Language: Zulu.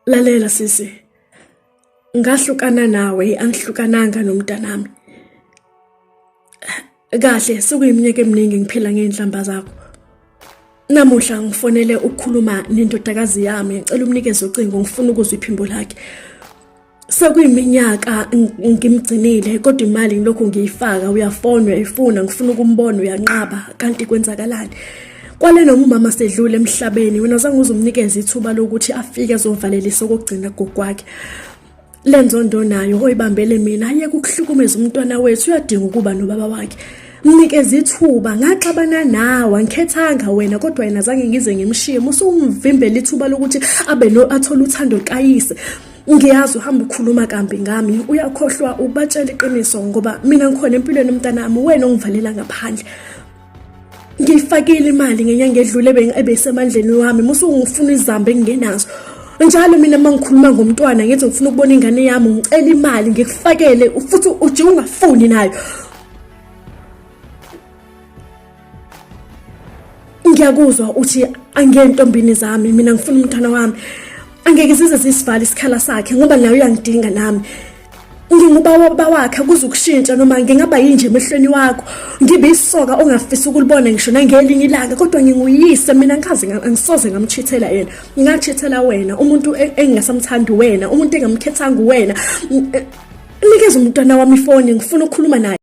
Lalela sisi. Ngahlukana nawe angihlukananga nomntanami. Kahle sekuyiminyaka eminingi ngiphila ngey'nhlamba zakho. Namuhla ngifonele ukukhuluma nendodakazi yami ngicela umnikeze ucingo ngifuna ukuzwa iphimbo lakhe. Sekuyiminyaka ngimgcinile kodwa imali ngilokhu ngiyifaka uyafona uyayifuna ngifuna ukumbona uyanqaba kanti kwenzakalani? Kwale noma umama sedlule emhlabeni wena zange uzumnikeza ithuba lokuthi afike azovalelisa okokugcina gogo wakhe. Le nzondo nayo oyibambele mina ayeke ukuhlukumeza umntwana wethu uyadinga ukuba nobaba wakhe. Mnikeza ithuba ngaxabana nawe angikhethanga wena kodwa yena zange ngize ngimshiye musumvimbela ithuba lokuthi abe no athole uthando kayise. Ngiyazi uhamba ukhuluma kambi ngami uyakhohlwa ukubatshela iqiniso ngoba mina ngikhona empilweni yomntanami wena ongivalela ngaphandle. Ngiyifakile imali ngenyanga edlule ebeyisemandleni wami musungifuna izamba engingenazo. Njalo mina uma ngikhuluma ngomntwana ngithi ngifuna ukubona ingane yami ngicela imali ngikufakele futhi uje ungafuni nayo. Ngiyakuzwa uthi angiyentombini zami mina ngifuna umntwana wami. Angeke size sisivale isikhala sakhe ngoba naye uyangidinga nami. Ngingubaba wakhe kuzukushintsha noma ngingaba yinje emehlweni wakho ngibe isoka ongafisa ukulibona ngisho nangelinye ilanga kodwa nginguyise mina ngikaze angisoze ngamchithela yena ngachithela wena umuntu e, engingasamthandi wena umuntu engamkhethanga wena. Nikeza umntwana wami ifoni ngifuna ukukhuluma naye.